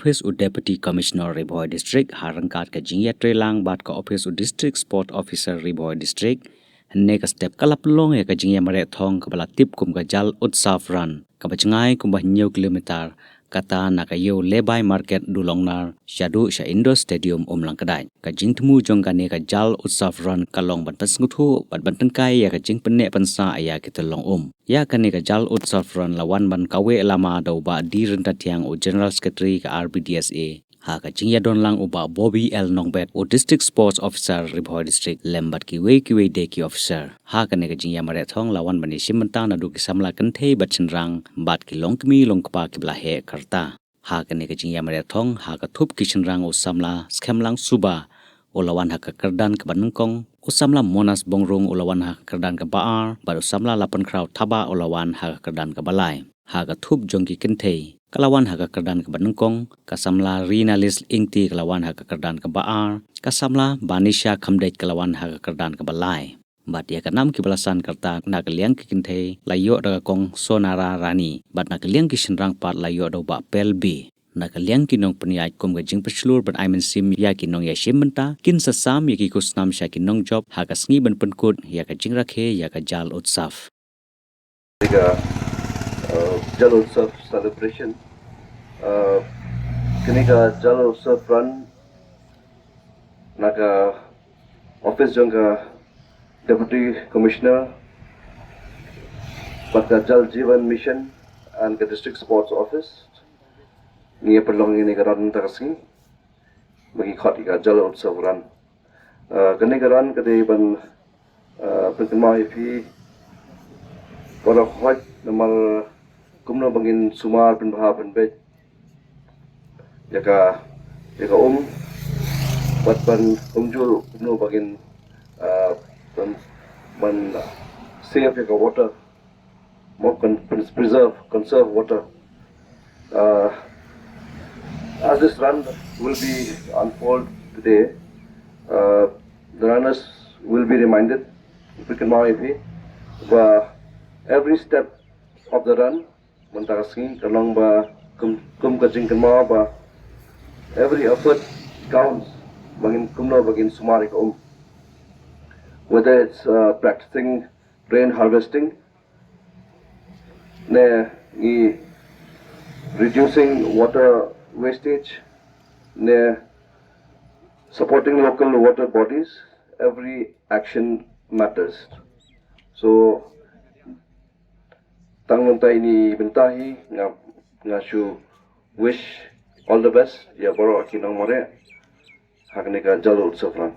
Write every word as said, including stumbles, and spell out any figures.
ophis u Deputy Commissioner Ri Bhoi District ha ryngkat ka jingïatreilang bad ka ophis u District Sport Officer Ri Bhoi District, hynne ka step ka la pynlong ïa ka jingïamareh thong kaba la tip kum ka Jal Utsav Run, kaba jngai kumba hynñiew kilometer, kata na ka Ïew Lebai Market Dulongnar shaduh sha Indoor Stadium Umlangkdait. Ka jingthmu jong kane ka Jal Utsav Run ka long ban pynsngewthuh bad ban tyngkai ïa ka jingpynneh pynsah ïa ki tyllong um. Ïa kane ka Jal Utsav Run la wan ban kaweh lama da u Bah D Ryntathiang, u General Secretary ka R B D S A, ha ka jingïadonlang u Bah Bobby L Nongbet, u District Sports Officer Ri Bhoi District, lem bad kiwei kiwei de ki officer. Ha kane ka jingïamareh thong la wan ban ïashim bynta naduh ki samla kynthei bad shynrang bad ki longkmie longkpa kiba la heh ka rta. Ha kane ka jingïamareh thong, ha ka thup ki shynrang u samla Skhem Langsuba u la wan ha ka kyrdan kaba nyngkong, u samla Monas Bongrung u la wan ha ka kyrdan kaba ar, bad u samla Lapankhraw Thabah u la wan ha ka kyrdan kaba lai. Ha ka thup jong ki kynthei, ka la wan ha ka kyrdan kaba nyngkong ka samla Rinalis Ingti, ka la wan ha ka kyrdan kaba ar, ka samla Banisha Khamdeit ka la wan ha ka kyrdan kaba lai. Bad ïa ka nam kiba la san ka rta na ka liang ki kynthei la ïoh da ka kong Sonara Rani, bad na ka liang ki shynrang pat la ïoh da u Bah Pel B. Na ka liang ki nongpynïaid, kum ka jingpynshlur ban ai mynsiem ïa ki nongïashim bynta, kin sa sam ïa ki khusnam sha ki nongjop ha ka sngi ban pynkut ïa ka jingrakhe ïa ka Jal Utsav. Ka, uh, Jal Utsav celebration, uh, kane ka Jal Utsav Run na ka office jong ka Deputy Commissioner bad ka Jal Jeevan Mission and ka District Sports Office, ngi pynlong ïa kane ka run mynta ka sngi, ba ngi khot ïa ka Jal Utsav Run. Uh, kane ka run ka dei ban, uh, pynkynmaw ïa phi baroh, hooid, namar kumno ba ngin sumar pynbha pynbeit ïa ka, ïa ka um, bad ban kumjuh kumno ba ngin, uh, ban, ban save ïa ka water, mo, con-, pres-, preserve, conserve water. Uh, as this run will be unfold today, uh, the runners will be reminded, pynkynmaw ïa phi ba every step of the run mynta ka sngi ka long ba kum, kum ka jingkynmaw ba every effort counts, ba ngin kumno ba ngin sumar ïa ka um. Whether it's, uh, practicing rain harvesting, ne ngi reducing water wastage, ne supporting local water bodies, every action matters. So, tang mynta ïa kane ka bynta hi nga, nga shu wish all the best ïa baroh ki nongmareh ha kane ka Jal Utsav Run.